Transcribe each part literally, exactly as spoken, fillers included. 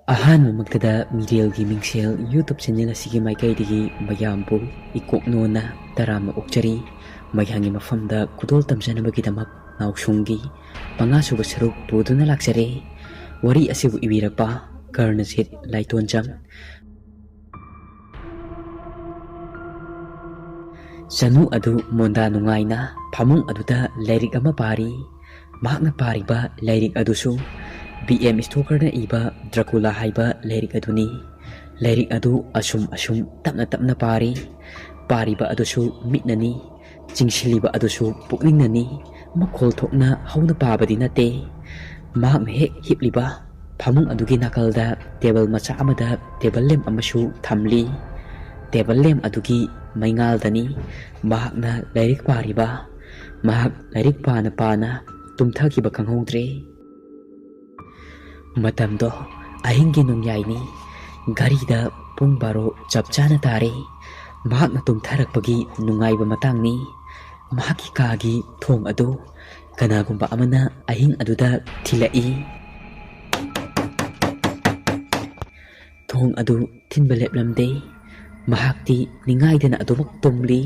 ꯑꯍꯥꯟꯕꯃꯛꯇꯗ ꯃꯤꯔꯦꯜꯒꯤ ꯃꯤꯡꯁꯦꯜ YouTube channel ꯑꯁꯤꯒꯤ ꯃꯥꯏꯀꯩꯗꯒꯤ ꯃꯌꯥꯝꯕꯨ ꯏꯀꯣꯛꯅꯣꯅ ꯇꯔꯥꯝꯅ ꯑꯣꯛꯆꯔꯤ꯫ ꯃꯌꯥꯝꯒꯤ ꯃꯐꯝꯗ ꯈꯨꯗꯣꯜ ꯇꯝꯖꯅꯕꯒꯤꯗꯃꯛ ꯅꯥꯎꯁꯨꯡꯒꯤ ꯃꯉꯥꯁꯨꯕ ꯁꯔꯨꯛ ꯄꯨꯗꯨꯅ ꯂꯥꯛꯆꯔꯦ꯫ ꯋꯥꯔꯤ ꯑꯁꯤꯕꯨ ꯏꯕꯤꯔꯛꯄ ꯀꯔꯅꯖꯤꯠ ꯂꯥꯏꯇꯣꯟꯖꯝ꯫ ꯆꯅꯨ ꯑꯗꯨ ꯃꯣꯟꯗꯥ ꯅꯨꯡꯉꯥꯏꯅ ꯐꯃꯨꯡ ꯑꯗꯨꯗ ꯂꯥꯏꯔꯤꯛ ꯑꯃ ꯄꯥꯔꯤ꯫ ꯃꯍꯥꯛꯅ ꯄꯥꯔꯤꯕ ꯂꯥꯏꯔꯤꯛ ꯑꯗꯨꯁꯨ ꯕꯤ ꯑꯦꯝ ꯁ꯭ꯇꯣꯀꯔꯅ ꯏꯕ ꯗ꯭ꯔꯀꯨꯂꯥ ꯍꯥꯏꯕ ꯂꯥꯏꯔꯤꯛ ꯑꯗꯨꯅꯤ꯫ ꯂꯥꯏꯔꯤꯛ ꯑꯗꯨ ꯑꯁꯨꯝ ꯑꯁꯨꯝ ꯇꯞꯅ ꯇꯞꯅ ꯄꯥꯔꯤ꯫ ꯄꯥꯔꯤꯕ ꯑꯗꯨꯁꯨ ꯃꯤꯠꯅꯅꯤ, ꯆꯤꯡꯁꯤꯜꯂꯤꯕ ꯑꯗꯨꯁꯨ ꯄꯨꯛꯅꯤꯡꯅꯅꯤ꯫ ꯃꯈꯣꯜ ꯊꯣꯛꯅ ꯍꯧꯅ ꯄꯥꯕꯗꯤ ꯅꯠꯇꯦ꯫ ꯃꯍꯥꯛꯅ ꯍꯦꯛ ꯍꯤꯞꯂꯤꯕ ꯐꯃꯨꯡ ꯑꯗꯨꯒꯤ ꯅꯥꯀꯜꯗ ꯇꯦꯕꯜ ꯃꯆꯥ ꯑꯃꯗ ꯇꯦꯕꯜ ꯂꯦꯝ ꯑꯃꯁꯨ ꯊꯝꯂꯤ꯫ ꯇꯦꯕꯜ ꯂꯦꯝ ꯑꯗꯨꯒꯤ ꯃꯩꯉꯥꯜꯗꯅꯤ ꯃꯍꯥꯛꯅ ꯂꯥꯏꯔꯤꯛ ꯄꯥꯔꯤꯕ꯫ ꯃꯍꯥꯛ ꯂꯥꯏꯔꯤꯛ ꯄꯥꯅ ꯄꯥꯅ ꯇꯨꯝꯊꯈꯤꯕ ꯈꯪꯍꯧꯗ꯭ꯔꯦ꯫ ꯃꯇꯝꯗꯣ ꯑꯍꯤꯡꯒꯤ ꯅꯣꯡꯌꯥꯏꯅꯤ꯫ ꯘꯔꯤꯗ ꯄꯨꯡ ꯕꯥꯔꯣ ꯆꯞ ꯆꯥꯅ ꯇꯥꯔꯦ꯫ ꯃꯍꯥꯛꯅ ꯇꯨꯝꯊꯔꯛꯄꯒꯤ ꯅꯨꯡꯉꯥꯏꯕ ꯃꯇꯥꯡꯅꯤ꯫ ꯃꯍꯥꯛꯀꯤ ꯀꯥꯒꯤ ꯊꯣꯡ ꯑꯗꯨ ꯀꯅꯥꯒꯨꯝꯕ ꯑꯃꯅ ꯑꯍꯤꯡ ꯑꯗꯨꯗ ꯊꯤꯜꯂꯛꯏ꯫ ꯊꯣꯡ ꯑꯗꯨ ꯊꯤꯟꯕ ꯂꯦꯞꯂꯝꯗꯦ꯫ ꯃꯍꯥꯛꯇꯤ ꯅꯤꯡꯉꯥꯏꯗꯅ ꯑꯗꯨꯃꯛ ꯇꯨꯝꯂꯤ꯫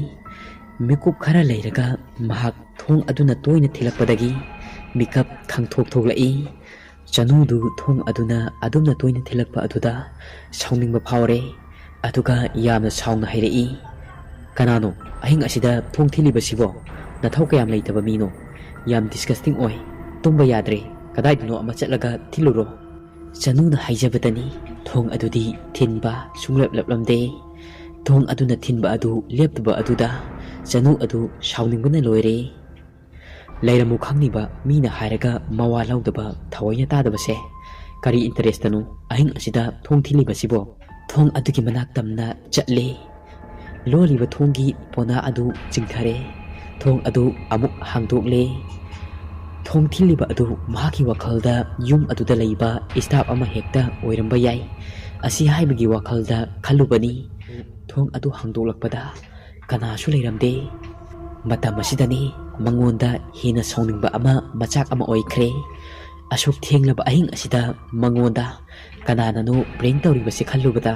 ꯃꯤꯀꯨꯞ ꯈꯔ ꯂꯩꯔꯒ ꯃꯍꯥꯛ ꯊꯣꯡ ꯑꯗꯨꯅ ꯇꯣꯏꯅ ꯊꯤꯜꯂꯛꯄꯗꯒꯤ ꯃꯤꯀꯞ ꯈꯪꯊꯣꯛ ꯊꯣꯛꯂꯛꯏ꯫ ꯆꯅꯨꯗꯨ ꯊꯣꯡ ꯑꯗꯨꯅ ꯑꯗꯨꯝꯅ ꯇꯣꯏꯅ ꯊꯤꯜꯂꯛꯄ ꯑꯗꯨꯗ ꯁꯥꯎꯅꯤꯡꯕ ꯐꯥꯎꯔꯦ꯫ ꯑꯗꯨꯒ ꯌꯥꯝꯅ ꯁꯥꯎꯅ ꯍꯥꯏꯔꯛꯏ, "ꯀꯅꯥꯅꯣ ꯑꯍꯤꯡ ꯑꯁꯤꯗ ꯊꯣꯡ ꯊꯤꯜꯂꯤꯕꯁꯤꯕꯣ? ꯅꯊꯧ ꯀꯌꯥꯝ ꯂꯩꯇꯕ ꯃꯤꯅꯣ? ꯌꯥꯝ ꯗꯤꯁꯒꯁꯇꯤꯡ ꯑꯣꯏ꯫ ꯇꯨꯝꯕ ꯌꯥꯗ꯭ꯔꯦ꯫ ꯀꯗꯥꯏꯗꯅꯣ ꯑꯃ ꯆꯠꯂꯒ ꯊꯤꯜꯂꯨꯔꯣ꯫" ꯆꯅꯨꯅ ꯍꯥꯏꯖꯕꯗꯅꯤ ꯊꯣꯡ ꯑꯗꯨꯗꯤ ꯊꯤꯟꯕ ꯁꯨꯡꯂꯞ ꯂꯞꯂꯝꯗꯦ꯫ ꯊꯣꯡ ꯑꯗꯨꯅ ꯊꯤꯟꯕ ꯑꯗꯨ ꯂꯦꯞꯇꯕ ꯑꯗꯨꯗ ꯆꯅꯨ ꯑꯗꯨ ꯁꯥꯎꯅꯤꯡꯕꯅ ꯂꯣꯏꯔꯦ꯫ ꯂꯩꯔꯝꯃꯨ ꯈꯪꯂꯤꯕ ꯃꯤꯅ ꯍꯥꯏꯔꯒ ꯃꯋꯥ ꯂꯧꯗꯕ, ꯊꯑꯣꯏꯅ ꯇꯥꯗꯕꯁꯦ ꯀꯔꯤ ꯏꯟꯇꯔꯦꯁꯇꯅꯣ ꯑꯍꯤꯡ ꯑꯁꯤꯗ ꯊꯣꯡ ꯊꯤꯜꯂꯤꯕꯁꯤꯕꯣ? ꯊꯣꯡ ꯑꯗꯨꯒꯤ ꯃꯅꯥꯛ ꯇꯝꯅ ꯆꯠꯂꯦ꯫ ꯂꯣꯜꯂꯤꯕ ꯊꯣꯡꯒꯤ ꯄꯣꯅꯥ ꯑꯗꯨ ꯆꯤꯡꯊꯔꯦ꯫ ꯊꯣꯡ ꯑꯗꯨ ꯑꯃꯨꯛ ꯍꯥꯡꯗꯣꯛꯂꯦ꯫ ꯊꯣꯡ ꯊꯤꯜꯂꯤꯕ ꯑꯗꯨ ꯃꯍꯥꯛꯀꯤ ꯋꯥꯈꯜꯗ ꯌꯨꯝ ꯑꯗꯨꯗ ꯂꯩꯕ ꯁ꯭ꯇꯥꯐ ꯑꯃ ꯍꯦꯛꯇ ꯑꯣꯏꯔꯝꯕ ꯌꯥꯏ꯫ ꯑꯁꯤ ꯍꯥꯏꯕꯒꯤ ꯋꯥꯈꯜꯗ ꯈꯜꯂꯨꯕꯅꯤ꯫ ꯊꯣꯡ ꯑꯗꯨ ꯍꯥꯡꯗꯣꯛꯂꯛꯄꯗ ꯀꯅꯥꯁꯨ ꯂꯩꯔꯝꯗꯦ꯫ ꯃꯇꯝ ꯑꯁꯤꯗꯅꯤ ꯃꯉꯣꯟꯗ ꯍꯦꯟꯅ ꯁꯥꯎꯅꯤꯡꯕ ꯑꯃ ꯃꯆꯥꯛ ꯑꯃ ꯑꯣꯏꯈ꯭ꯔꯦ꯫ ꯑꯁꯨꯛ ꯊꯦꯡꯂꯕ ꯑꯍꯤꯡ ꯑꯁꯤꯗ ꯃꯉꯣꯟꯗ ꯀꯅꯥꯅꯅꯣ ꯄ꯭ꯔꯦꯡ ꯇꯧꯔꯤꯕꯁꯦ ꯈꯜꯂꯨꯕꯗ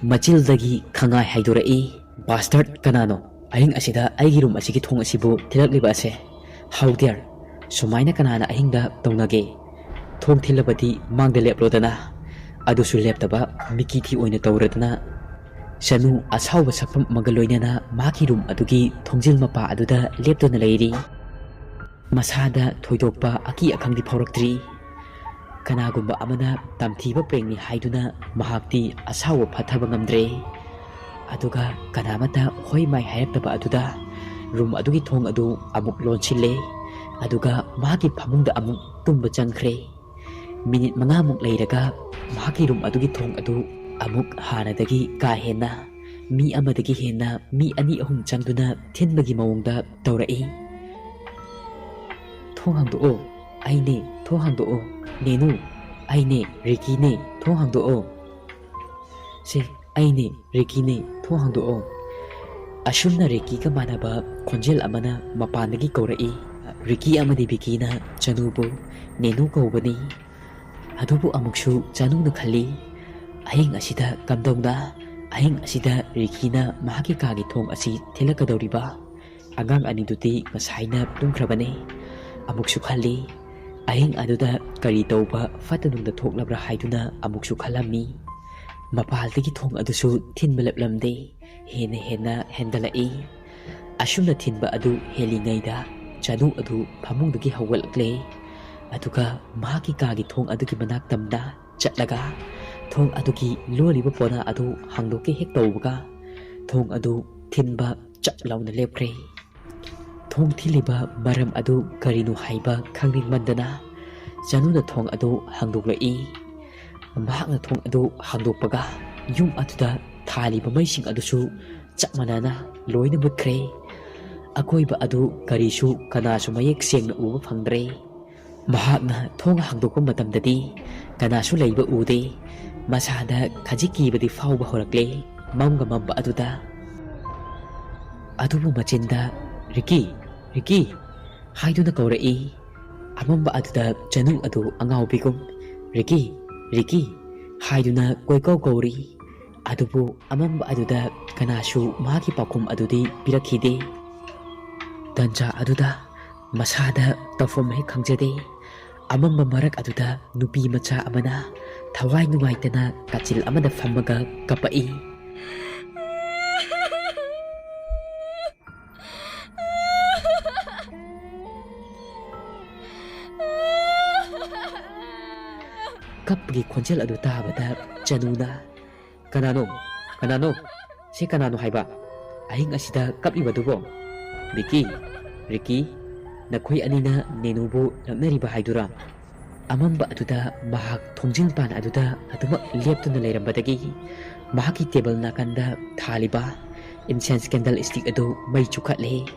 ꯃꯆꯤꯜꯗꯒꯤ ꯈꯪꯉꯥꯏ ꯍꯥꯏꯗꯣꯔꯛꯏ꯫ "ꯕꯥꯁꯇꯔꯠ ꯀꯅꯥꯅꯣ ꯑꯍꯤꯡ ꯑꯁꯤꯗ ꯑꯩꯒꯤ ꯔꯨꯝ ꯑꯁꯤꯒꯤ ꯊꯣꯡ ꯑꯁꯤꯕꯨ ꯊꯤꯜꯂꯛꯂꯤꯕ ꯑꯁꯦ? ꯍꯥꯎ ꯗꯤꯌꯔ, ꯁꯨꯃꯥꯏꯅ ꯀꯅꯥꯅ ꯑꯍꯤꯡꯗ ꯇꯧꯅꯒꯦ? ꯊꯣꯡ ꯊꯤꯜꯂꯕꯗꯤ ꯃꯥꯡꯗ ꯂꯦꯞꯂꯣꯗꯅ, ꯑꯗꯨꯁꯨ ꯂꯦꯞꯇꯕ ꯃꯤꯀꯤꯊꯤ ꯑꯣꯏꯅ ꯇꯧꯔꯗꯅ꯫" ꯆꯅꯨ ꯑꯁꯥꯎꯕ ꯁꯛꯐꯝ ꯑꯃꯒ ꯂꯣꯏꯅꯅ ꯃꯍꯥꯛꯀꯤ ꯔꯨꯝ ꯑꯗꯨꯒꯤ ꯊꯣꯡꯖꯤꯜ ꯃꯄꯥ ꯑꯗꯨꯗ ꯂꯦꯞꯇꯨꯅ ꯂꯩꯔꯤ꯫ ꯃꯁꯥꯗ ꯊꯣꯏꯗꯣꯛꯄ ꯑꯀꯤ ꯑꯈꯪꯗꯤ ꯐꯥꯎꯔꯛꯇ꯭ꯔꯤ꯫ ꯀꯅꯥꯒꯨꯝꯕ ꯑꯃꯅ ꯇꯝꯊꯤꯕ ꯄ꯭ꯔꯦꯡꯅꯤ ꯍꯥꯏꯗꯨꯅ ꯃꯍꯥꯛꯇꯤ ꯑꯁꯥꯎꯕ ꯐꯊꯕ ꯉꯝꯗ꯭ꯔꯦ꯫ ꯑꯗꯨꯒ ꯀꯅꯥꯃꯠꯇ ꯍꯣꯏ ꯃꯥꯏ ꯍꯥꯏꯔꯛꯇꯕ ꯑꯗꯨꯗ ꯔꯨꯝ ꯑꯗꯨꯒꯤ ꯊꯣꯡ ꯑꯗꯨ ꯑꯃꯨꯛ ꯂꯣꯟꯁꯤꯜꯂꯦ꯫ ꯑꯗꯨꯒ ꯃꯍꯥꯛꯀꯤ ꯐꯃꯨꯡꯗ ꯑꯃꯨꯛ ꯇꯨꯝꯕ ꯆꯪꯈ꯭ꯔꯦ꯫ ꯃꯤꯅꯤꯠ ꯃꯉꯥꯃꯨꯛ ꯂꯩꯔꯒ ꯃꯍꯥꯛꯀꯤ ꯔꯨꯝ ꯑꯗꯨꯒꯤ ꯊꯣꯡ ꯑꯗꯨ ꯑꯃꯨꯛ ꯍꯥꯟꯅꯗꯒꯤ ꯀꯥ ꯍꯦꯟꯅ, ꯃꯤ ꯑꯃꯗꯒꯤ ꯍꯦꯟꯅ ꯃꯤ ꯑꯅꯤ ꯑꯍꯨꯝ ꯆꯪꯗꯨꯅ ꯊꯤꯟꯕꯒꯤ ꯃꯑꯣꯡꯗ ꯇꯧꯔꯛꯏ꯫ "ꯊꯣꯡ ꯍꯥꯡꯗꯣꯛꯑꯣ, ꯑꯩꯅꯦ, ꯊꯣꯡ ꯍꯥꯡꯗꯣꯛꯑꯣ, ꯅꯦꯅꯨ, ꯑꯩꯅꯦ, ꯔꯤꯀꯤꯅꯦ, ꯊꯣꯡ ꯍꯥꯡꯗꯣꯛꯑꯣ꯫ ꯁꯦ, ꯑꯩꯅꯦ, ꯔꯤꯀꯤꯅꯦ, ꯊꯣꯡ ꯍꯥꯡꯗꯣꯛꯑꯣ꯫" ꯑꯁꯨꯝꯅ ꯔꯤꯀꯤꯒ ꯃꯥꯟꯅꯕ ꯈꯣꯟꯖꯦꯜ ꯑꯃꯅ ꯃꯄꯥꯟꯗꯒꯤ ꯀꯧꯔꯛꯏ꯫ ꯔꯤꯀꯤ ꯑꯃꯗꯤ ꯕꯤꯀꯤꯅ ꯆꯅꯨꯕꯨ ꯅꯦꯅꯨ ꯀꯧꯕꯅꯤ꯫ ꯑꯗꯨꯕꯨ ꯑꯃꯨꯛꯁꯨ ꯆꯅꯨꯅ ꯈꯜꯂꯤ, "ꯑꯍꯤꯡ ꯑꯁꯤꯗ ꯀꯝꯗꯧꯅ, ꯑꯍꯤꯡ ꯑꯁꯤꯗ ꯔꯤꯀꯤꯅ ꯃꯍꯥꯛꯀꯤ ꯀꯥꯒꯤ ꯊꯣꯡ ꯑꯁꯤ ꯊꯤꯜꯂꯛꯀꯗꯧꯔꯤꯕ? ꯑꯉꯥꯡ ꯑꯅꯤꯗꯨꯗꯤ ꯉꯁꯥꯏꯅ ꯇꯨꯝꯈ꯭ꯔꯕꯅꯤ꯫" ꯑꯃꯨꯛꯁꯨ ꯈꯜꯂꯤ, "ꯑꯍꯤꯡ ꯑꯗꯨꯗ ꯀꯔꯤ ꯇꯧꯕ ꯐꯠꯇ ꯅꯨꯡꯗ ꯊꯣꯛꯂꯕ꯭ꯔꯥ?" ꯍꯥꯏꯗꯨꯅ ꯑꯃꯨꯛꯁꯨ ꯈꯜꯂꯝꯃꯤ꯫ ꯃꯄꯥꯜꯗꯒꯤ ꯊꯣꯡ ꯑꯗꯨꯁꯨ ꯊꯤꯟꯕ ꯂꯦꯞꯂꯝꯗꯦ꯫ ꯍꯦꯟꯅ ꯍꯦꯟꯅ ꯍꯦꯟꯒꯠꯂꯛꯏ꯫ ꯑꯁꯨꯝꯅ ꯊꯤꯟꯕ ꯑꯗꯨ ꯍꯦꯜꯂꯤꯉꯩꯗ ꯆꯅꯨ ꯑꯗꯨ ꯐꯃꯨꯡꯗꯒꯤ ꯍꯧꯒꯠꯂꯛꯂꯦ꯫ ꯑꯗꯨꯒ ꯃꯍꯥꯛꯀꯤ ꯀꯥꯒꯤ ꯊꯣꯡ ꯑꯗꯨꯒꯤ ꯃꯅꯥꯛ ꯇꯝꯅ ꯆꯠꯂꯒ ꯊꯣꯡ ꯑꯗꯨꯒꯤ ꯂꯣꯜꯂꯤꯕ ꯄꯣꯅꯥ ꯑꯗꯨ ꯍꯥꯡꯗꯣꯛꯀꯦ ꯍꯦꯛ ꯇꯧꯕꯒ ꯊꯣꯡ ꯑꯗꯨ ꯊꯤꯟꯕ ꯆꯞ ꯂꯥꯎꯅ ꯂꯦꯞꯈ꯭ꯔꯦ꯫ ꯊꯣꯡ ꯊꯤꯜꯂꯤꯕ ꯃꯔꯝ ꯑꯗꯨ ꯀꯔꯤꯅꯣ ꯍꯥꯏꯕ ꯈꯪꯅꯤꯡꯃꯟꯗꯅ ꯆꯅꯨꯅ ꯊꯣꯡ ꯑꯗꯨ ꯍꯥꯡꯗꯣꯛꯂꯛꯏ꯫ ꯃꯍꯥꯛꯅ ꯊꯣꯡ ꯑꯗꯨ ꯍꯥꯡꯗꯣꯛꯄꯒ ꯌꯨꯝ ꯑꯗꯨꯗ ꯊꯥꯜꯂꯤꯕ ꯃꯩꯁꯤꯡ ꯑꯗꯨꯁꯨ ꯆꯞ ꯃꯥꯟꯅꯅ ꯂꯣꯏꯅ ꯃꯨꯠꯈ꯭ꯔꯦ꯫ ꯑꯀꯣꯏꯕ ꯑꯗꯨ ꯀꯔꯤꯁꯨ ꯀꯅꯥꯁꯨ ꯃꯌꯦꯛ ꯁꯦꯡꯅ ꯎꯕ ꯐꯪꯗ꯭ꯔꯦ꯫ ꯃꯍꯥꯛꯅ ꯊꯣꯡ ꯍꯥꯡꯗꯣꯛꯄ ꯃꯇꯝꯗꯗꯤ ꯀꯅꯥꯁꯨ ꯂꯩꯕ ꯎꯗꯦ꯫ ꯃꯁꯥꯗ ꯈꯖꯤꯛ ꯀꯤꯕꯗꯤ ꯐꯥꯎꯕ ꯍꯧꯔꯛꯂꯦ ꯃꯝꯒ ꯃꯝꯕ ꯑꯗꯨꯗ꯫ ꯑꯗꯨꯕꯨ ꯃꯆꯤꯟꯗ, "ꯔꯤꯀꯤ, ꯔꯤꯀꯤ" ꯍꯥꯏꯗꯨꯅ ꯀꯧꯔꯛꯏ꯫ ꯑꯃꯝꯕ ꯑꯗꯨꯗ ꯆꯅꯨ ꯑꯗꯨ ꯑꯉꯥꯎꯕꯤꯒꯨꯝ, "ꯔꯤꯀꯤ, ꯔꯤꯀꯤ" ꯍꯥꯏꯗꯨꯅ ꯀꯣꯏꯀꯧ ꯀꯧꯔꯤ꯫ ꯑꯗꯨꯕꯨ ꯑꯃꯝꯕ ꯑꯗꯨꯗ ꯀꯅꯥꯁꯨ ꯃꯍꯥꯛꯀꯤ ꯄꯥꯎꯈꯨꯝ ꯑꯗꯨꯗꯤ ꯄꯤꯔꯛꯈꯤꯗꯦ꯫ ꯇꯟꯖꯥ ꯑꯗꯨꯗ ꯃꯁꯥꯗ ꯇꯧꯐꯝ ꯍꯦꯛ ꯈꯪꯖꯗꯦ꯫ ꯑꯃꯝꯕ ꯃꯔꯛ ꯑꯗꯨꯗ ꯅꯨꯄꯤ ꯃꯆꯥ ꯑꯃꯅ ꯊꯋꯥꯏ ꯅꯨꯡꯉꯥꯏꯇꯅ ꯀꯥꯆꯤꯜ ꯑꯃꯗ ꯐꯝꯃꯒ ꯀꯞꯄꯛꯏ꯫ ꯀꯞꯄꯒꯤ ꯈꯣꯟꯖꯦꯜ ꯑꯗꯨ ꯇꯥꯕꯗ ꯆꯅꯨꯅ, "ꯀꯅꯥꯅꯣ? ꯀꯅꯥꯅꯣ? ꯁꯤ ꯀꯅꯥꯅꯣ ꯍꯥꯏꯕ? ꯑꯍꯤꯡ ꯑꯁꯤꯗ ꯀꯞꯂꯤꯕꯗꯨꯕꯣ? ꯕꯤꯀꯤ, ꯔꯤꯀꯤ, ꯅꯈꯣꯏ ꯑꯅꯤꯅ ꯅꯦꯅꯨꯕꯨ ꯂꯛꯅꯔꯤꯕ ꯍꯥꯏꯗꯨꯔꯥ?" ꯑꯃꯝꯕ ꯑꯗꯨꯗ ꯃꯍꯥꯛ ꯊꯣꯡꯖꯤꯟ ꯄꯥꯟ ꯑꯗꯨꯗ ꯑꯗꯨꯃꯛ ꯂꯦꯞꯇꯨꯅ ꯂꯩꯔꯝꯕꯗꯒꯤ ꯃꯍꯥꯛꯀꯤ ꯇꯦꯕꯜ ꯅꯥꯀꯟꯗ ꯊꯥꯜꯂꯤꯕ incense candle stick ꯑꯗꯨ ꯃꯩ ꯆꯨꯈꯠꯂꯦ꯫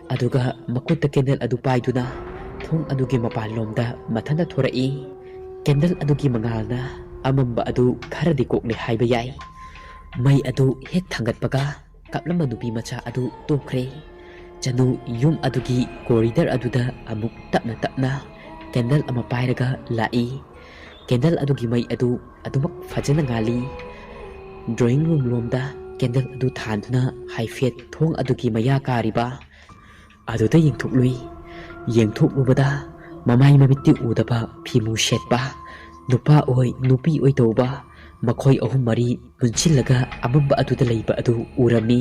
ꯑꯗꯨꯒ ꯃꯈꯨꯠꯇ candle ꯑꯗꯨ ꯄꯥꯏꯗꯨꯅ ꯊꯣꯡ ꯑꯗꯨꯒꯤ ꯃꯄꯥꯟꯂꯣꯝꯗ ꯃꯊꯟꯇ ꯊꯣꯔꯛꯏ꯫ Candle ꯑꯗꯨꯒꯤ ꯃꯉꯥꯜꯅ ꯑꯃꯝꯕ ꯑꯗꯨ ꯈꯔꯗꯤ ꯀꯣꯛꯂꯦ ꯍꯥꯏꯕ ꯌꯥꯏ꯫ ꯃꯩ ꯑꯗꯨ ꯍꯦꯛ ꯊꯥꯡꯒꯠꯄꯒ ꯀꯞꯂꯝꯕ ꯅꯨꯄꯤ ꯃꯆꯥ ꯑꯗꯨ ꯇꯣꯛꯈ꯭ꯔꯦ꯫ ꯆꯅꯨ ꯌꯨꯝ ꯑꯗꯨꯒꯤ corridor ꯑꯗꯨꯗ ꯑꯃꯨꯛ ꯇꯞꯅ ꯇꯞꯅ candle ꯑꯃ ꯄꯥꯏꯔꯒ ꯂꯥꯛꯏ꯫ Candle ꯑꯗꯨꯒꯤ ꯃꯩ ꯑꯗꯨ ꯑꯗꯨꯃꯛ ꯐꯖꯅ ꯉꯥꯜꯂꯤ꯫ Drawing room ꯂꯣꯝꯗ candle ꯑꯗꯨ ꯊꯥꯟꯗꯨꯅ ꯍꯥꯏꯐꯦꯠ ꯊꯣꯡ ꯑꯗꯨꯒꯤ ꯃꯌꯥ ꯀꯥꯔꯤꯕ ꯑꯗꯨꯗ ꯌꯦꯡꯊꯣꯛꯂꯨꯏ꯫ ꯌꯦꯡꯊꯣꯛꯂꯨꯕꯗ ꯃꯃꯥꯏ ꯃꯃꯤꯠꯇꯤ ꯎꯗꯕ ꯐꯤꯃꯨ ꯁꯦꯠꯄ ꯅꯨꯄꯥ ꯑꯣꯏ ꯅꯨꯄꯤ ꯑꯣꯏ ꯇꯧꯕ ꯃꯈꯣꯏ ꯑꯍꯨꯝ ꯃꯔꯤ ꯄꯨꯟꯁꯤꯜꯂꯒ ꯑꯃꯝꯕ ꯑꯗꯨꯗ ꯂꯩꯕ ꯑꯗꯨ ꯎꯔꯝꯃꯤ꯫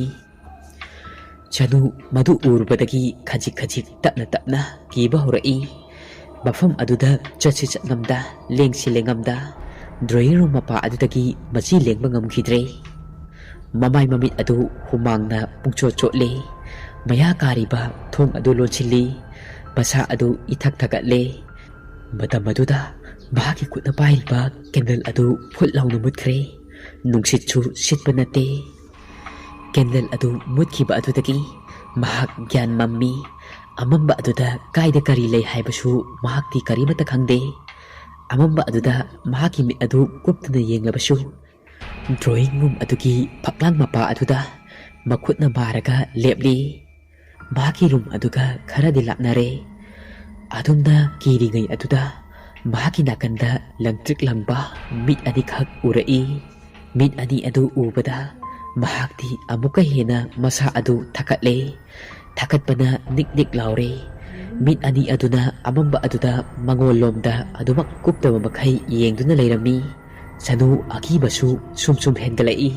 ꯆꯅꯨ ꯃꯗꯨ ꯎꯔꯨꯕꯗꯒꯤ ꯈꯖꯤꯛ ꯈꯖꯤꯛ ꯇꯞꯅ ꯇꯞꯅ ꯀꯤꯕ ꯍꯧꯔꯛꯏ꯫ ꯃꯐꯝ ꯑꯗꯨꯗ ꯆꯠꯁꯤ ꯆꯠꯉꯝꯗ, ꯂꯦꯡꯁꯤ ꯂꯦꯡꯉꯝꯗ, drawing room ꯃꯄꯥ ꯑꯗꯨꯗꯒꯤ ꯃꯆꯤ ꯂꯦꯡꯕ ꯉꯝꯈꯤꯗ꯭ꯔꯦ꯫ ꯃꯃꯥꯏ ꯃꯃꯤꯠ ꯑꯗꯨ ꯍꯨꯃꯥꯡꯅ ꯄꯨꯡꯆꯣꯠ ꯆꯣꯠꯂꯦ꯫ ꯃꯌꯥ ꯀꯥꯔꯤꯕ ꯊꯣꯡ ꯑꯗꯨ ꯂꯣꯟꯁꯤꯜꯂꯤ꯫ ꯃꯁꯥ ꯑꯗꯨ ꯏꯊꯛ ꯊꯛꯀꯠꯂꯦ꯫ ꯃꯇꯝ ꯑꯗꯨꯗ ꯃꯍꯥꯛꯀꯤ ꯈꯨꯠꯅ ꯄꯥꯏꯔꯤꯕ candle ꯑꯗꯨ ꯐꯨꯠ ꯂꯥꯎꯅ ꯃꯨꯠꯈ꯭ꯔꯦ꯫ ꯅꯨꯡꯁꯤꯠꯁꯨ ꯁꯤꯠꯄ ꯅꯠꯇꯦ꯫ Candle ꯑꯗꯨ ꯃꯨꯠꯈꯤꯕ ꯑꯗꯨꯗꯒꯤ ꯃꯍꯥꯛ ꯒ꯭ꯌꯥꯟ ꯃꯝꯃꯤ꯫ ꯑꯃꯝꯕ ꯑꯗꯨꯗ ꯀꯥꯏꯗ ꯀꯔꯤ ꯂꯩ ꯍꯥꯏꯕꯁꯨ ꯃꯍꯥꯛꯇꯤ ꯀꯔꯤꯃꯠꯇ ꯈꯪꯗꯦ꯫ ꯑꯃꯝꯕ ꯑꯗꯨꯗ ꯃꯍꯥꯛꯀꯤ ꯃꯤꯠ ꯑꯗꯨ ꯀꯨꯞꯇꯨꯅ ꯌꯦꯡꯂꯕꯁꯨ, drawing room ꯑꯗꯨꯒꯤ ꯐꯛꯂꯥꯡ ꯃꯄꯥ ꯑꯗꯨꯗ ꯃꯈꯨꯠꯅ ꯃꯥꯔꯒ ꯂꯦꯞꯂꯤ꯫ ꯃꯍꯥꯛꯀꯤ room ꯑꯗꯨꯒ ꯈꯔꯗꯤ ꯂꯥꯞꯅꯔꯦ꯫ ꯑꯗꯨꯝꯅ ꯀꯤꯔꯤꯉꯩ ꯑꯗꯨꯗ ꯃꯍꯥꯛꯀꯤ ꯅꯥꯀꯟꯗ ꯂꯪꯇ꯭ꯔꯤꯛ ꯂꯪꯕ ꯃꯤꯠ ꯑꯅꯤꯈꯛ ꯎꯔꯛꯏ꯫ ꯃꯤꯠ ꯑꯅꯤ ꯑꯗꯨ ꯎꯕꯗ ꯃꯍꯥꯛꯇꯤ ꯑꯃꯨꯛꯀ ꯍꯦꯟꯅ ꯃꯁꯥ ꯑꯗꯨ ꯊꯛꯀꯠꯂꯦ꯫ ꯊꯛꯀꯠꯄꯅ ꯅꯤꯛ ꯅꯤꯛ ꯂꯥꯎꯔꯦ꯫ ꯃꯤꯠ ꯑꯅꯤ ꯑꯗꯨꯅ ꯑꯃꯝꯕ ꯑꯗꯨꯗ ꯃꯉꯣꯟꯂꯣꯝꯗ ꯑꯗꯨꯃꯛ ꯀꯨꯞꯇꯕ ꯃꯈꯩ ꯌꯦꯡꯗꯨꯅ ꯂꯩꯔꯝꯃꯤ꯫ ꯆꯅꯨ ꯑꯀꯤꯕꯁꯨ ꯁꯨꯝ ꯁꯨꯝ ꯍꯦꯟꯒꯠꯂꯛꯏ꯫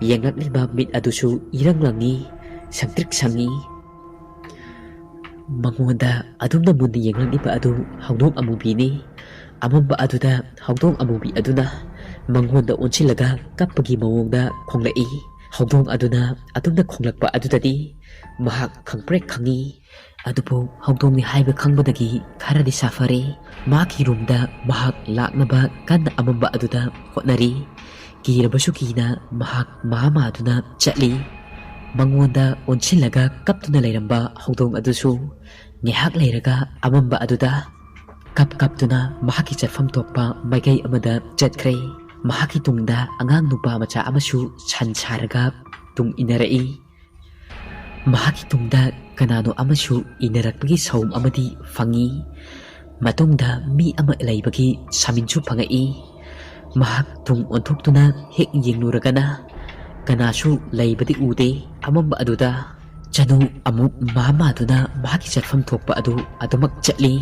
ꯌꯦꯡꯂꯛꯂꯤꯕ ꯃꯤꯠ ꯑꯗꯨꯁꯨ ꯏꯔꯪ ꯂꯪꯉꯤ, ꯁꯪꯇ꯭ꯔꯤꯛ ꯁꯪꯉꯤ꯫ ꯃꯉꯣꯟꯗ ꯑꯗꯨꯝꯅ ꯃꯨꯟꯅ ꯌꯦꯡꯂꯛꯂꯤꯕ ꯑꯗꯨ ꯍꯧꯗꯣꯡ ꯑꯃꯨꯕꯤꯅꯤ꯫ ꯑꯃꯝꯕ ꯑꯗꯨꯗ ꯍꯧꯗꯣꯡ ꯑꯃꯨꯕꯤ ꯑꯗꯨꯅ ꯃꯉꯣꯟꯗ ꯑꯣꯟꯁꯤꯜꯂꯒ ꯀꯞꯄꯒꯤ ꯃꯑꯣꯡꯗ ꯈꯣꯡꯂꯛꯏ꯫ ꯍꯧꯗꯣꯡ ꯑꯗꯨꯅ ꯑꯗꯨꯝꯅ ꯈꯣꯡꯂꯛꯄ ꯑꯗꯨꯗꯗꯤ ꯃꯍꯥꯛ ꯈꯪꯄ꯭ꯔꯦꯛ ꯈꯪꯉꯤ꯫ ꯑꯗꯨꯕꯨ ꯍꯧꯗꯣꯡꯅꯤ ꯍꯥꯏꯕ ꯈꯪꯕꯗꯒꯤ ꯈꯔꯗꯤ ꯁꯥꯐꯔꯦ꯫ ꯃꯍꯥꯛꯀꯤ ꯔꯨꯝꯗ ꯃꯍꯥꯛ ꯂꯥꯛꯅꯕ ꯀꯟꯅ ꯑꯃꯝꯕ ꯑꯗꯨꯗ ꯍꯣꯠꯅꯔꯤ꯫ ꯀꯤꯔꯕꯁꯨ ꯀꯤꯅ ꯃꯍꯥꯛ ꯃꯍꯥꯃꯥꯗꯨꯅ ꯆꯠꯂꯤ꯫ ꯃꯉꯣꯟꯗ ꯑꯣꯟꯁꯤꯜꯂꯒ ꯀꯞꯇꯨꯅ ꯂꯩꯔꯝꯕ ꯍꯧꯗꯣꯡ ꯑꯗꯨꯁꯨ ꯉꯥꯏꯍꯥꯛ ꯂꯩꯔꯒ ꯑꯃꯝꯕ ꯑꯗꯨꯗ ꯀꯞ ꯀꯞꯇꯨꯅ ꯃꯍꯥꯛꯀꯤ ꯆꯠꯐꯝ ꯊꯣꯛꯄ ꯃꯥꯏꯀꯩ ꯑꯃꯗ ꯆꯠꯈ꯭ꯔꯦ꯫ ꯃꯍꯥꯛꯀꯤ ꯇꯨꯡꯗ ꯑꯉꯥꯡ ꯅꯨꯄꯥ ꯃꯆꯥ ꯑꯃꯁꯨ ꯁꯟ ꯁꯥꯔꯒ ꯇꯨꯡ ꯏꯟꯅꯔꯛꯏ꯫ ꯃꯍꯥꯛꯀꯤ ꯇꯨꯡꯗ ꯀꯅꯥꯅꯣ ꯑꯃꯁꯨ ꯏꯟꯅꯔꯛꯄꯒꯤ ꯁꯥꯎꯝ ꯑꯃꯗꯤ ꯐꯪꯏ꯫ ꯃꯇꯨꯡꯗ ꯃꯤ ꯑꯃ ꯂꯩꯕꯒꯤ ꯁꯥꯃꯤꯟꯁꯨ ꯐꯪꯉꯛꯏ꯫ ꯃꯍꯥꯛ ꯇꯨꯡ ꯑꯣꯟꯊꯣꯛꯇꯨꯅ ꯍꯦꯛ ꯌꯦꯡꯂꯨꯔꯒꯅ ꯀꯅꯥꯁꯨ ꯂꯩꯕꯗꯤ ꯎꯗꯦ꯫ ꯑꯃꯝꯕ ꯑꯗꯨꯗ ꯆꯅꯨ ꯑꯃꯨꯛ ꯃꯥ ꯃꯥꯗꯨꯅ ꯃꯍꯥꯛꯀꯤ ꯆꯠꯐꯝ ꯊꯣꯛꯄ ꯑꯗꯨ ꯑꯗꯨꯃꯛ ꯆꯠꯂꯤ꯫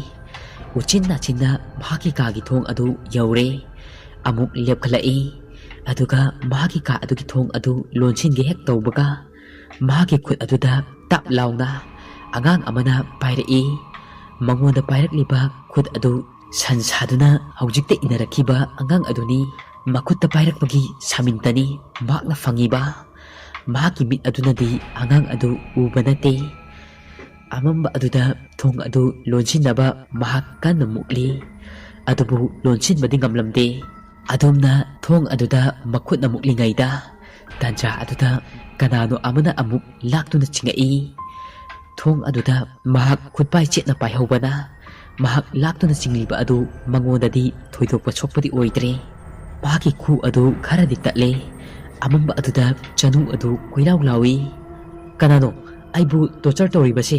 ꯎꯆꯤꯟ ꯅꯥꯆꯤꯟꯅ ꯃꯍꯥꯛꯀꯤ ꯀꯥꯒꯤ ꯊꯣꯡ ꯑꯗꯨ ꯌꯧꯔꯦ꯫ ꯑꯃꯨꯛ ꯂꯦꯞꯈꯠꯂꯛꯏ꯫ ꯑꯗꯨꯒ ꯃꯍꯥꯛꯀꯤ ꯀꯥ ꯑꯗꯨꯒꯤ ꯊꯣꯡ ꯑꯗꯨ ꯂꯣꯟꯁꯤꯟꯒꯦ ꯍꯦꯛ ꯇꯧꯕꯒ ꯃꯍꯥꯛꯀꯤ ꯈꯨꯠ ꯑꯗꯨꯗ ꯇꯞ ꯂꯥꯎꯅ ꯑꯉꯥꯡ ꯑꯃꯅ ꯄꯥꯏꯔꯛꯏ꯫ ꯃꯉꯣꯟꯗ ꯄꯥꯏꯔꯛꯂꯤꯕ ꯈꯨꯠ ꯑꯗꯨ ꯁꯟ ꯁꯥꯗꯨꯅ ꯍꯧꯖꯤꯛꯇ ꯏꯟꯅꯔꯛꯈꯤꯕ ꯑꯉꯥꯡ ꯑꯗꯨꯅꯤ꯫ ꯃꯈꯨꯠꯇ ꯄꯥꯏꯔꯛꯄꯒꯤ ꯁꯥꯃꯤꯟꯇꯅꯤ ꯃꯍꯥꯛꯅ ꯐꯪꯉꯤꯕ꯫ ꯃꯍꯥꯛꯀꯤ ꯃꯤꯠ ꯑꯗꯨꯅꯗꯤ ꯑꯉꯥꯡ ꯑꯗꯨ ꯎꯕ ꯅꯠꯇꯦ꯫ ꯑꯃꯝꯕ ꯑꯗꯨꯗ ꯊꯣꯡ ꯑꯗꯨ ꯂꯣꯟꯁꯤꯟꯅꯕ ꯃꯍꯥꯛ ꯀꯟꯅ ꯃꯨꯛꯂꯤ꯫ ꯑꯗꯨꯕꯨ ꯂꯣꯟꯁꯤꯟꯕꯗꯤ ꯉꯝꯂꯝꯗꯦ꯫ ꯑꯗꯣꯝꯅ ꯊꯣꯡ ꯑꯗꯨꯗ ꯃꯈꯨꯠꯅ ꯃꯨꯛꯂꯤꯉꯩꯗ ꯇꯥꯟꯖꯥ ꯑꯗꯨꯗ ꯀꯅꯥꯅꯣ ꯑꯃꯅ ꯑꯃꯨꯛ ꯂꯥꯛꯇꯨꯅ ꯆꯤꯡꯉꯛꯏ꯫ ꯊꯣꯡ ꯑꯗꯨꯗ ꯃꯍꯥꯛ ꯈꯨꯠꯄꯥꯏ ꯆꯦꯠꯅ ꯄꯥꯏꯍꯧꯕꯅ ꯃꯍꯥꯛ ꯂꯥꯛꯇꯨꯅ ꯆꯤꯡꯂꯤꯕ ꯑꯗꯨ ꯃꯉꯣꯟꯗꯗꯤ ꯊꯣꯏꯗꯣꯛꯄ ꯁꯣꯛꯄꯗꯤ ꯑꯣꯏꯗ꯭ꯔꯦ꯫ ꯃꯍꯥꯛꯀꯤ ꯈꯨ ꯑꯗꯨ ꯈꯔꯗꯤ ꯇꯠꯂꯦ꯫ ꯑꯃꯝꯕ ꯑꯗꯨꯗ ꯆꯅꯨ ꯑꯗꯨ ꯀꯣꯏꯂꯥꯎ ꯂꯥꯎꯏ꯫ "ꯀꯅꯥꯅꯣ ꯑꯩꯕꯨ ꯇꯣꯔꯆꯔ ꯇꯧꯔꯤꯕꯁꯦ?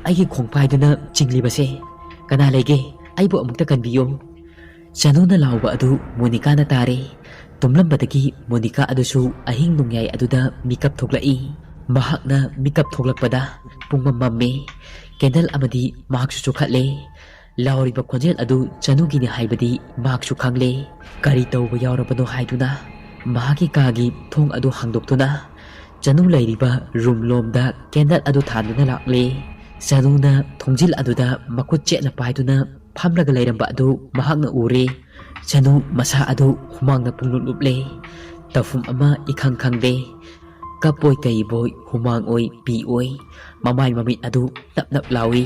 ꯑꯩꯒꯤ ꯈꯣꯡꯄꯥꯏꯗꯨꯅ ꯆꯤꯡꯂꯤꯕꯁꯦ ꯀꯅꯥ ꯂꯩꯒꯦ? ꯑꯩꯕꯨ ꯑꯃꯨꯛꯇ ꯀꯟꯕꯤꯌꯨ꯫ ꯆꯅꯨꯅ ꯂꯥꯎꯕ ꯑꯗꯨ ꯃꯣꯅꯤꯀꯥꯅ ꯇꯥꯔꯦ꯫ ꯇꯨꯝꯂꯝꯕꯗꯒꯤ ꯃꯣꯅꯤꯀꯥ ꯑꯗꯨꯁꯨ ꯑꯍꯤꯡ ꯅꯣꯡꯌꯥꯏ ꯑꯗꯨꯗ ꯃꯤꯀꯞ ꯊꯣꯛꯂꯛꯏ꯫ ꯃꯍꯥꯛꯅ ꯃꯤꯀꯞ ꯊꯣꯛꯂꯛꯄꯗ ꯄꯨꯡꯃꯝ ꯃꯝꯃꯤ꯫ ꯀꯦꯟꯗꯜ ꯑꯃꯗꯤ ꯃꯍꯥꯛꯁꯨ ꯆꯨꯈꯠꯂꯦ꯫ ꯂꯥꯎꯔꯤꯕ ꯈꯣꯟꯖꯦꯜ ꯑꯗꯨ ꯆꯅꯨꯒꯤꯅꯤ ꯍꯥꯏꯕꯗꯤ ꯃꯍꯥꯛꯁꯨ ꯈꯪꯂꯦ꯫ ꯀꯔꯤ ꯇꯧꯕ ꯌꯥꯎꯔꯕꯅꯣ ꯍꯥꯏꯗꯨꯅ ꯃꯍꯥꯛꯀꯤ ꯀꯥꯒꯤ ꯊꯣꯡ ꯑꯗꯨ ꯍꯥꯡꯗꯣꯛꯇꯨꯅ ꯆꯅꯨ ꯂꯩꯔꯤꯕ ꯔꯨꯝ ꯂꯣꯝꯗ ꯀꯦꯟꯗꯜ ꯑꯗꯨ ꯊꯥꯟꯗꯨꯅ ꯂꯥꯛꯂꯦ꯫ ꯆꯅꯨꯅ ꯊꯣꯡꯖꯤꯜ ꯑꯗꯨꯗ ꯃꯈꯨꯠ ꯆꯦꯠꯅ ꯄꯥꯏꯗꯨꯅ ꯐꯝꯂꯒ ꯂꯩꯔꯝꯕ ꯑꯗꯨ ꯃꯍꯥꯛꯅ ꯎꯔꯦ꯫ ꯆꯅꯨ ꯃꯁꯥ ꯑꯗꯨ ꯍꯨꯃꯥꯡꯅ ꯄꯨꯡꯂꯨꯞ ꯂꯨꯞꯂꯦ꯫ ꯇꯧꯐꯝ ꯑꯃ ꯏꯈꯪ ꯈꯪꯗꯦ꯫ ꯀꯞꯄꯣꯏ ꯀꯩꯕꯣꯏ, ꯍꯨꯃꯥꯡ ꯑꯣꯏ, ꯄꯤ ꯑꯣꯏ, ꯃꯃꯥꯏ ꯃꯃꯤꯠ ꯑꯗꯨ ꯅꯞ ꯅꯞ ꯂꯥꯎꯏ꯫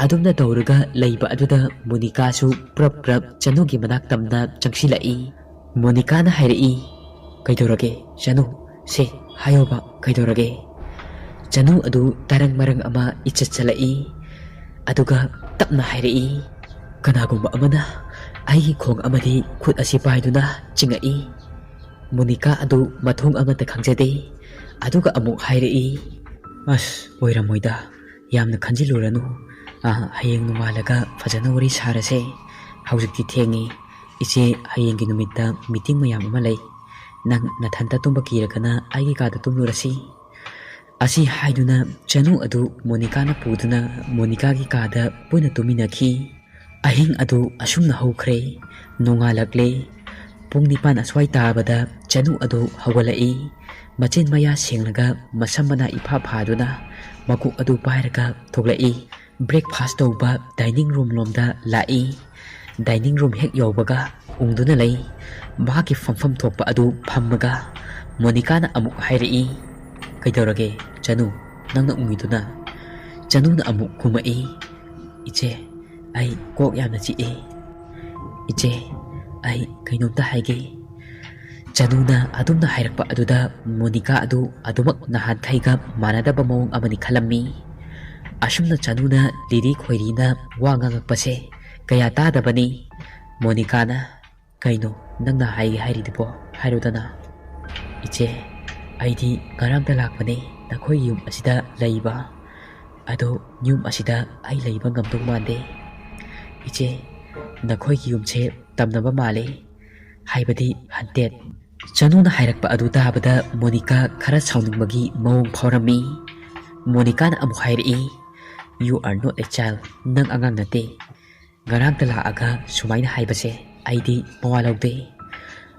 ꯑꯗꯨꯝꯅ ꯇꯧꯔꯒ ꯂꯩꯕ ꯑꯗꯨꯗ ꯃꯣꯅꯤꯀꯥꯁꯨ ꯄ꯭ꯔꯞ ꯄ꯭ꯔꯞ ꯆꯅꯨꯒꯤ ꯃꯅꯥꯛ ꯇꯝꯅ ꯆꯪꯁꯤꯜꯂꯛꯏ꯫ ꯃꯣꯅꯤꯀꯥꯅ ꯍꯥꯏꯔꯛꯏ, "ꯀꯩꯗꯧꯔꯒꯦ ꯆꯅꯨ? ꯁꯦ, ꯍꯥꯏꯌꯣꯕ, ꯀꯩꯗꯧꯔꯒꯦ?" ꯆꯅꯨ ꯑꯗꯨ ꯇꯔꯪ ꯃꯔꯪ ꯑꯃ ꯏꯆꯠ ꯆꯠꯂꯛꯏ꯫ ꯑꯗꯨꯒ ꯇꯞꯅ ꯍꯥꯏꯔꯛꯏ, "ꯀꯅꯥꯒꯨꯝꯕ ꯑꯃꯅ ꯑꯩꯒꯤ ꯈꯣꯡ ꯑꯃꯗꯤ ꯈꯨꯠ ꯑꯁꯤ ꯄꯥꯏꯗꯨꯅ ꯆꯤꯡꯉꯛꯏ꯫" ꯃꯣꯅꯤꯀꯥ ꯑꯗꯨ ꯃꯊꯣꯡ ꯑꯃꯠꯇ ꯈꯪꯖꯗꯦ꯫ ꯑꯗꯨꯒ ꯑꯃꯨꯛ ꯍꯥꯏꯔꯛꯏ, "ꯑꯁ, ꯑꯣꯏꯔꯝꯃꯣꯏꯗ, ꯌꯥꯝꯅ ꯈꯟꯖꯤꯜꯂꯨꯔꯅꯨ꯫ ꯑꯥ, ꯍꯌꯦꯡ ꯅꯣꯡꯉꯥꯜꯂꯒ ꯐꯖꯅ ꯋꯥꯔꯤ ꯁꯥꯔꯁꯦ꯫ ꯍꯧꯖꯤꯛꯇꯤ ꯊꯦꯡꯉꯦ꯫ ꯏꯆꯦ, ꯍꯌꯦꯡꯒꯤ ꯅꯨꯃꯤꯠꯇ ꯃꯤꯇꯤꯡ ꯃꯌꯥꯝ ꯑꯃ ꯂꯩ꯫ ꯅꯪ ꯅꯊꯟꯇ ꯇꯨꯝꯕ ꯀꯤꯔꯒꯅ ꯑꯩꯒꯤ ꯀꯥꯗ ꯇꯨꯝꯂꯨꯔꯁꯤ꯫" ꯑꯁꯤ ꯍꯥꯏꯗꯨꯅ ꯆꯅꯨ ꯑꯗꯨ ꯃꯣꯅꯤꯀꯥꯅ ꯄꯨꯗꯨꯅ ꯃꯣꯅꯤꯀꯥꯒꯤ ꯀꯥꯗ ꯄꯨꯟꯅ ꯇꯨꯝꯃꯤꯟꯅꯈꯤ꯫ ꯑꯍꯤꯡ ꯑꯗꯨ ꯑꯁꯨꯝꯅ ꯍꯧꯈ꯭ꯔꯦ꯫ ꯅꯣꯡꯉꯥꯜꯂꯛꯂꯦ꯫ ꯄꯨꯡ ꯅꯤꯄꯥꯟ ꯑꯁ꯭ꯋꯥꯏ ꯇꯥꯕꯗ ꯆꯅꯨ ꯑꯗꯨ ꯍꯧꯒꯠꯂꯛꯏ꯫ ꯃꯆꯤꯟ ꯃꯌꯥ ꯁꯦꯡꯂꯒ ꯃꯁꯝ ꯃꯅꯥ ꯏꯐꯥ ꯐꯥꯗꯨꯅ ꯃꯀꯣꯛ ꯑꯗꯨ ꯄꯥꯏꯔꯒ ꯊꯣꯛꯂꯛꯏ꯫ ꯕ꯭ꯔꯦꯛꯐꯥꯁ ꯇꯧꯕ ꯗꯥꯏꯅꯤꯡ ꯔꯨꯝ ꯂꯣꯝꯗ ꯂꯥꯛꯏ꯫ ꯗꯥꯏꯅꯤꯡ ꯔꯨꯝ ꯍꯦꯛ ꯌꯧꯕꯒ ꯎꯪꯗꯨꯅ ꯂꯩ꯫ ꯃꯍꯥꯛꯀꯤ ꯐꯝꯐꯝ ꯊꯣꯛꯄ ꯑꯗꯨ ꯐꯝꯃꯒ ꯃꯣꯅꯤꯀꯥꯅ ꯑꯃꯨꯛ ꯍꯥꯏꯔꯛꯏ, "ꯀꯩꯗꯧꯔꯒꯦ ꯆꯅꯨ, ꯅꯪꯅ ꯎꯪꯉꯤꯗꯨꯅ?" ꯆꯅꯨꯅ ꯑꯃꯨꯛ ꯈꯨꯝꯃꯛꯏ, "ꯏꯆꯦ, ꯑꯩ ꯀꯣꯛ ꯌꯥꯝꯅ ꯆꯤꯛꯏ꯫ ꯏꯆꯦ, ꯑꯩ ꯀꯩꯅꯣꯝꯇ ꯍꯥꯏꯒꯦ꯫" ꯆꯅꯨꯅ ꯑꯗꯨꯝꯅ ꯍꯥꯏꯔꯛꯄ ꯑꯗꯨꯗ ꯃꯣꯅꯤꯀꯥ ꯑꯗꯨ ꯑꯗꯨꯃꯛ ꯅꯍꯥꯟꯈꯩꯒ ꯃꯥꯟꯅꯗꯕ ꯃꯑꯣꯡ ꯑꯃꯅꯤ ꯈꯜꯂꯝꯃꯤ꯫ ꯑꯁꯨꯝꯅ ꯆꯅꯨꯅ ꯂꯤꯔꯤ ꯈꯣꯏꯔꯤꯅ ꯋꯥ ꯉꯥꯡꯉꯛꯄꯁꯦ ꯀꯌꯥ ꯇꯥꯗꯕꯅꯤ꯫ ꯃꯣꯅꯤꯀꯥꯅ, "ꯀꯩꯅꯣ ꯅꯪꯅ ꯍꯥꯏꯒꯦ ꯍꯥꯏꯔꯤꯗꯨꯕꯣ? ꯍꯥꯏꯔꯨꯗꯅ꯫" "ꯏꯆꯦ, ꯑꯩꯗꯤ ꯉꯔꯥꯡꯇ ꯂꯥꯛꯄꯅꯦ ꯅꯈꯣꯏ ꯌꯨꯝ ꯑꯁꯤꯗ ꯂꯩꯕ꯫ ꯑꯗꯣ ꯌꯨꯝ ꯑꯁꯤꯗ ꯑꯩ ꯂꯩꯕ ꯉꯝꯗꯧ ꯃꯥꯟꯗꯦ꯫ "ꯏꯆꯦ, ꯅꯈꯣꯏꯒꯤ ꯌꯨꯝꯁꯦ ꯇꯝꯅꯕ ꯃꯥꯜꯂꯦ, ꯍꯥꯏꯕꯗꯤ ꯍꯟꯇꯦꯠ꯫" ꯆꯅꯨꯅ ꯍꯥꯏꯔꯛꯄ ꯑꯗꯨ ꯇꯥꯕꯗ ꯃꯣꯅꯤꯀꯥ ꯈꯔ ꯁꯥꯎꯅꯤꯡꯕꯒꯤ ꯃꯑꯣꯡ ꯐꯥꯎꯔꯝꯃꯤ꯫ ꯃꯣꯅꯤꯀꯥꯅ ꯑꯃꯨꯛ ꯍꯥꯏꯔꯛꯏ, "You are not a child, ꯅꯪ ꯑꯉꯥꯡ ꯅꯠꯇꯦ꯫ ꯉꯔꯥꯡꯇ ꯂꯥꯛꯑꯒ ꯁꯨꯃꯥꯏꯅ ꯍꯥꯏꯕꯁꯦ ꯑꯩꯗꯤ ꯃꯋꯥ ꯂꯧꯗꯦ꯫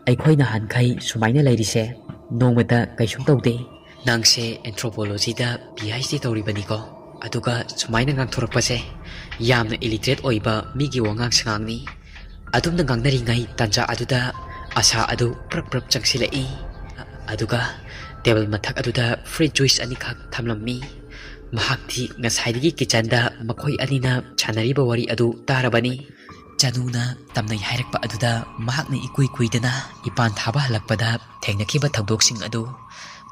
ꯑꯩꯈꯣꯏ ꯅꯍꯥꯟꯈꯩ ꯁꯨꯃꯥꯏꯅ ꯂꯩꯔꯤꯁꯦ ꯅꯣꯡꯃꯇ ꯀꯩꯁꯨꯝ ꯇꯧꯗꯦ꯫ ꯅꯪꯁꯦ Anthropologyꯗ P H D ꯇꯧꯔꯤꯕꯅꯤꯀꯣ, ꯑꯗꯨꯒ ꯁꯨꯃꯥꯏꯅ ꯉꯥꯡꯊꯣꯔꯛꯄꯁꯦ ꯌꯥꯝꯅ illiterate ꯑꯣꯏꯕ ꯃꯤꯒꯤ ꯋꯥꯉꯥꯡ ꯁꯉꯥꯡꯅꯤ꯫" ꯑꯗꯨꯝꯅ ꯉꯥꯡꯅꯔꯤꯉꯩ ꯇꯥꯟꯖꯥ ꯑꯗꯨꯗ ꯑꯁꯥ ꯑꯗꯨ ꯄ꯭ꯔꯞ ꯄ꯭ꯔꯞ ꯆꯪꯁꯤꯜꯂꯛꯏ꯫ ꯑꯗꯨꯒ table ꯃꯊꯛ ꯑꯗꯨꯗ fruit juice ꯑꯅꯤꯈꯛ ꯊꯝꯂꯝꯃꯤ꯫ ꯃꯍꯥꯛꯇꯤ ꯉꯁꯥꯏꯗꯒꯤ kitchenꯗ ꯃꯈꯣꯏ ꯑꯅꯤꯅ ꯁꯥꯟꯅꯔꯤꯕ ꯋꯥꯔꯤ ꯑꯗꯨ ꯇꯥꯔꯕꯅꯤ꯫ ꯆꯅꯨꯅ ꯇꯝꯅꯩ ꯍꯥꯏꯔꯛꯄ ꯑꯗꯨꯗ ꯃꯍꯥꯛꯅ ꯏꯀꯨꯏ ꯀꯨꯏꯗꯅ ꯏꯄꯥꯟ ꯊꯥꯕ ꯍꯜꯂꯛꯄꯗ ꯊꯦꯡꯅꯈꯤꯕ ꯊꯧꯗꯣꯛꯁꯤꯡ ꯑꯗꯨ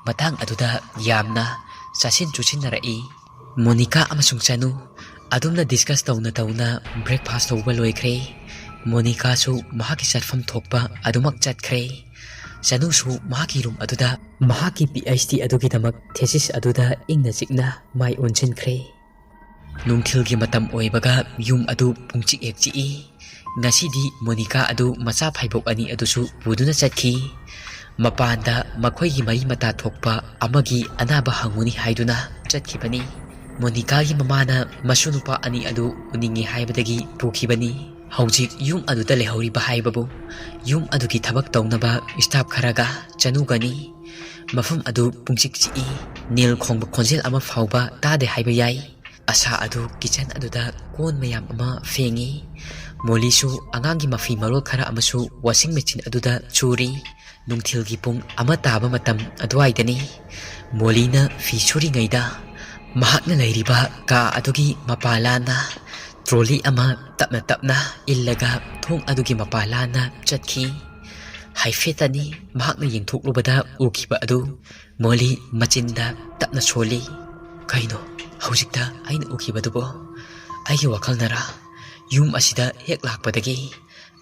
ꯃꯇꯥꯡ ꯑꯗꯨꯗ ꯌꯥꯝꯅ ꯆꯥꯁꯤꯟ ꯆꯨꯁꯤꯟꯅꯔꯛꯏ꯫ ꯃꯣꯅꯤꯀꯥ ꯑꯃꯁꯨꯡ ꯆꯅꯨ ꯑꯗꯨꯝꯅ discuss ꯇꯧꯅ ꯇꯧꯅ breakfast ꯇꯧꯕ ꯂꯣꯏꯈ꯭ꯔꯦ꯫ ꯃꯣꯅꯤꯀꯥꯁꯨ ꯃꯍꯥꯛꯀꯤ ꯆꯠꯐꯝ ꯊꯣꯛꯄ ꯑꯗꯨꯃꯛ ꯆꯠꯈ꯭ꯔꯦ꯫ ꯆꯅꯨꯁꯨ ꯃꯍꯥꯛꯀꯤ room ꯑꯗꯨꯗ ꯃꯍꯥꯛꯀꯤ P H D ꯑꯗꯨꯒꯤꯗꯃꯛ thesis ꯑꯗꯨꯗ ꯏꯪꯅ ꯆꯤꯛꯅ ꯃꯥꯏ ꯑꯣꯟꯁꯤꯟꯈ꯭ꯔꯦ꯫ ꯅꯨꯡꯊꯤꯜꯒꯤ ꯃꯇꯝ ꯑꯣꯏꯕꯒ ꯌꯨꯝ ꯑꯗꯨ ꯄꯨꯡꯆꯤꯛ ꯍꯦꯛ ꯆꯤꯛꯏ꯫ ꯉꯁꯤꯗꯤ ꯃꯣꯅꯤꯀꯥ ꯑꯗꯨ ꯃꯆꯥ ꯐꯥꯏꯕꯣꯛ ꯑꯅꯤ ꯑꯗꯨꯁꯨ ꯄꯨꯗꯨꯅ ꯆꯠꯈꯤ꯫ ꯃꯄꯥꯟꯗ ꯃꯈꯣꯏꯒꯤ ꯃꯔꯤ ꯃꯇꯥ ꯊꯣꯛꯄ ꯑꯃꯒꯤ ꯑꯅꯥꯕ ꯍꯪꯉꯨꯅꯤ ꯍꯥꯏꯗꯨꯅ ꯆꯠꯈꯤꯕꯅꯤ꯫ ꯃꯣꯅꯤꯀꯥꯒꯤ ꯃꯃꯥꯅ ꯃꯁꯨ ꯅꯨꯄꯥ ꯑꯅꯤ ꯑꯗꯨ ꯎꯅꯤꯡꯉꯤ ꯍꯥꯏꯕꯗꯒꯤ ꯄꯨꯈꯤꯕꯅꯤ꯫ ꯍꯧꯖꯤꯛ ꯌꯨꯝ ꯑꯗꯨꯗ ꯂꯩꯍꯧꯔꯤꯕ ꯍꯥꯏꯕꯕꯨ ꯌꯨꯝ ꯑꯗꯨꯒꯤ ꯊꯕꯛ ꯇꯧꯅꯕ staff ꯈꯔꯒ ꯆꯅꯨꯒꯅꯤ꯫ ꯃꯐꯝ ꯑꯗꯨ ꯄꯨꯡꯆꯤꯛ ꯆꯤꯛꯏ꯫ ꯅꯤꯜ ꯈꯣꯡꯕ ꯈꯣꯟꯖꯦꯜ ꯑꯃ ꯐꯥꯎꯕ ꯇꯥꯗꯦ ꯍꯥꯏꯕ ꯌꯥꯏ꯫ ꯑꯁꯥ ꯑꯗꯨ kitchen ꯑꯗꯨꯗ ꯀꯣꯟ ꯃꯌꯥꯝ ꯑꯃ ꯐꯦꯡꯉꯤ꯫ ꯃꯣꯂꯤꯁꯨ ꯑꯉꯥꯡꯒꯤ ꯃꯐꯤ ꯃꯔꯣꯜ ꯈꯔ ꯑꯃꯁꯨ washing machine ꯑꯗꯨꯗ ꯁꯨꯔꯤ꯫ ꯅꯨꯡꯊꯤꯜꯒꯤ ꯄꯨꯡ ꯑꯃ ꯇꯥꯕ ꯃꯇꯝ ꯑꯗꯨꯋꯥꯏꯗꯅꯤ꯫ ꯃꯣꯂꯤꯅ ꯐꯤ ꯁꯨꯔꯤꯉꯩꯗ ꯃꯍꯥꯛꯅ ꯂꯩꯔꯤꯕ ꯀꯥ ꯑꯗꯨꯒꯤ ꯃꯄꯥ ꯂꯥꯟꯅ trolley ꯑꯃ ꯇꯞꯅ ꯇꯞꯅ ꯏꯜꯂꯒ ꯊꯣꯡ ꯑꯗꯨꯒꯤ ꯃꯄꯥ ꯂꯥꯟꯅ ꯆꯠꯈꯤ꯫ ꯍꯥꯏꯐꯦꯠꯇꯅꯤ ꯃꯍꯥꯛꯅ ꯌꯦꯡꯊꯣꯛꯂꯨꯕꯗ ꯎꯈꯤꯕ ꯑꯗꯨ꯫ ꯃꯣꯂꯤ ꯃꯆꯤꯟꯗ ꯇꯞꯅ ꯁꯣꯜꯂꯤ꯫ "ꯀꯩꯅꯣ ꯍꯧꯖꯤꯛꯇ ꯑꯩꯅ ꯎꯈꯤꯕꯗꯨꯕꯣ? ꯑꯩꯒꯤ ꯋꯥꯈꯜꯅꯔꯥ? ꯌꯨꯝ ꯑꯁꯤꯗ ꯍꯦꯛ ꯂꯥꯛꯄꯗꯒꯤ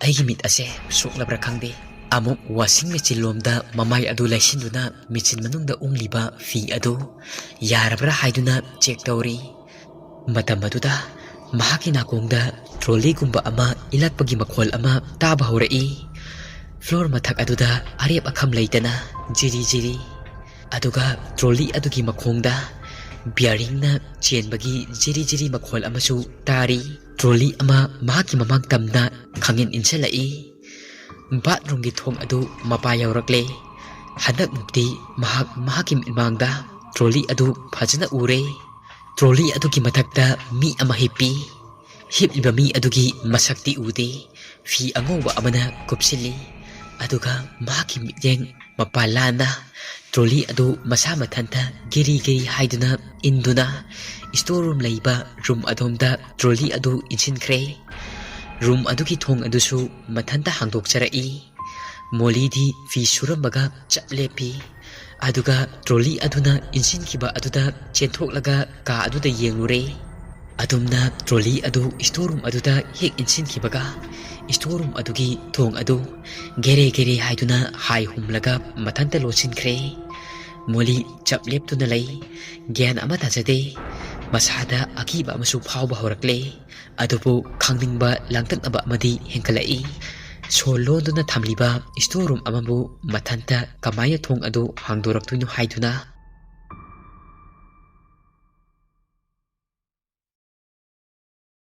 ꯑꯩꯒꯤ ꯃꯤꯠ ꯑꯁꯦ ꯁꯣꯛꯂꯕ꯭ꯔꯥ ꯈꯪꯗꯦ꯫ ꯑꯃꯨꯛ washing machine ꯂꯣꯝꯗ ꯃꯃꯥꯏ ꯑꯗꯨ ꯂꯩꯁꯤꯟꯗꯨꯅ ꯃꯦꯆꯤꯟ ꯃꯅꯨꯡꯗ ꯎꯪꯂꯤꯕ ꯐꯤ ꯑꯗꯨ ꯌꯥꯔꯕ꯭ꯔꯥ ꯍꯥꯏꯗꯨꯅ check ꯇꯧꯔꯤ꯫ ꯃꯇꯝ ꯑꯗꯨꯗ ꯃꯍꯥꯛꯀꯤ ꯅꯥꯀꯣꯡꯗ ꯇ꯭ꯔꯣꯂꯤꯒꯨꯝꯕ ꯑꯃ ꯏꯜꯂꯛꯄꯒꯤ ꯃꯈꯣꯜ ꯑꯃ ꯇꯥꯕ ꯍꯧꯔꯛꯏ꯫ ꯐ꯭ꯂꯣꯔ ꯃꯊꯛ ꯑꯗꯨꯗ ꯑꯔꯦꯞ ꯑꯈꯝ ꯂꯩꯇꯅ ꯖꯤꯔꯤ ꯖꯤꯔꯤ, ꯑꯗꯨꯒ ꯇ꯭ꯔꯣꯂꯤ ꯑꯗꯨꯒꯤ ꯃꯈꯣꯡꯗ ꯕꯤꯌꯥꯔꯤꯡꯅ ꯆꯦꯟꯕꯒꯤ ꯖꯤꯔꯤ ꯖꯤꯔꯤ ꯃꯈꯣꯜ ꯑꯃꯁꯨ ꯇꯥꯔꯤ꯫ ꯇ꯭ꯔꯣꯂꯤ ꯑꯃ ꯃꯍꯥꯛꯀꯤ ꯃꯃꯥꯡ ꯇꯝꯅ ꯈꯪꯏꯟ ꯏꯟꯁꯤꯜꯂꯛꯏ꯫ ꯕꯥꯠꯔꯨꯝꯒꯤ ꯊꯣꯡ ꯑꯗꯨ ꯃꯄꯥ ꯌꯧꯔꯛꯂꯦ꯫ ꯍꯟꯗꯛꯃꯨꯛꯇꯤ ꯃꯍꯥꯛ ꯃꯍꯥꯛꯀꯤ ꯃꯤꯠꯃꯥꯡꯗ ꯇ꯭ꯔꯣꯂꯤ ꯑꯗꯨ ꯐꯖꯅ ꯎꯔꯦ꯫ ꯇ꯭ꯔꯣꯂꯤ ꯑꯗꯨꯒꯤ ꯃꯊꯛꯇ ꯃꯤ ꯑꯃ ꯍꯤꯞꯄꯤ꯫ ꯍꯤꯞꯂꯤꯕ ꯃꯤ ꯑꯗꯨꯒꯤ ꯃꯁꯛꯇꯤ ꯎꯗꯦ꯫ ꯐꯤ ꯑꯉꯧꯕ ꯑꯃꯅ ꯀꯨꯞꯁꯤꯜꯂꯤ꯫ ꯑꯗꯨꯒ ꯃꯍꯥꯛꯀꯤ ꯃꯤꯠꯌꯦꯡ ꯃꯄꯥ ꯂꯥꯟꯅ ꯇ꯭ꯔꯣꯂꯤ ꯑꯗꯨ ꯃꯁꯥ ꯃꯊꯟꯇ ꯒꯤꯔꯤ ꯒꯤꯔꯤ ꯍꯥꯏꯗꯨꯅ ꯏꯟꯗꯨꯅ ꯁ꯭ꯇꯣꯔ ꯔꯨꯝ ꯂꯩꯕ ꯔꯨꯝ ꯑꯗꯣꯝꯗ ꯇ꯭ꯔꯣꯂꯤ ꯑꯗꯨ ꯏꯟꯁꯤꯟꯈ꯭ꯔꯦ꯫ ꯔꯨꯝ ꯑꯗꯨꯒꯤ ꯊꯣꯡ ꯑꯗꯨꯁꯨ ꯃꯊꯟꯇ ꯍꯥꯡꯗꯣꯛꯆꯔꯛꯏ꯫ ꯃꯣꯂꯤꯗꯤ ꯐꯤ ꯁꯨꯔꯝꯕꯒ ꯆꯞ ꯂꯦꯞꯄꯤ꯫ ꯑꯗꯨꯒ ꯇ꯭ꯔꯣꯂꯤ ꯑꯗꯨꯅ ꯏꯟꯁꯤꯟꯈꯤꯕ ꯑꯗꯨꯗ ꯆꯦꯟꯊꯣꯛꯂꯒ ꯀꯥ ꯑꯗꯨꯗ ꯌꯦꯡꯂꯨꯔꯦ꯫ ꯑꯗꯨꯝꯅ ꯇ꯭ꯔꯣꯂꯤ ꯑꯗꯨ ꯁ꯭ꯇꯣꯔ ꯔꯨꯝ ꯑꯗꯨꯗ ꯍꯦꯛ ꯏꯟꯁꯤꯟꯈꯤꯕꯒ ꯁ꯭ꯇꯣꯔ ꯔꯨꯝ ꯑꯗꯨꯒꯤ ꯊꯣꯡ ꯑꯗꯨ ꯒꯦꯔꯦ ꯒꯦꯔꯦ ꯍꯥꯏꯗꯨꯅ ꯍꯥꯏ ꯍꯨꯝꯂꯒ ꯃꯊꯟꯇ ꯂꯣꯟꯁꯤꯟꯈ꯭ꯔꯦ꯫ ꯃꯣꯂꯤ ꯆꯞ ꯂꯦꯞꯇꯨꯅ ꯂꯩ꯫ ꯒ꯭ꯌꯥꯟ ꯑꯃ ꯇꯥꯖꯗꯦ꯫ ꯃꯁꯥꯗ ꯑꯀꯤꯕ ꯑꯃꯁꯨ ꯐꯥꯎꯕ ꯍꯧꯔꯛꯂꯦ꯫ ꯑꯗꯨꯕꯨ ꯈꯪꯅꯤꯡꯕ ꯂꯥꯡꯇꯛꯅꯕ ꯑꯃꯗꯤ ꯍꯦꯟꯒꯠꯂꯛꯏ꯫ ꯁꯣ ꯂꯣꯟꯗꯨꯅ ꯊꯝꯂꯤꯕ ꯁ꯭ꯇꯣꯔ ꯔꯨꯝ ꯑꯃꯕꯨ ꯃꯊꯟꯇ ꯀꯃꯥꯏꯅ ꯊꯣꯡ ꯑꯗꯨ ꯍꯥꯡꯗꯣꯔꯛꯇꯣꯏꯅꯣ ꯍꯥꯏꯗꯨꯅ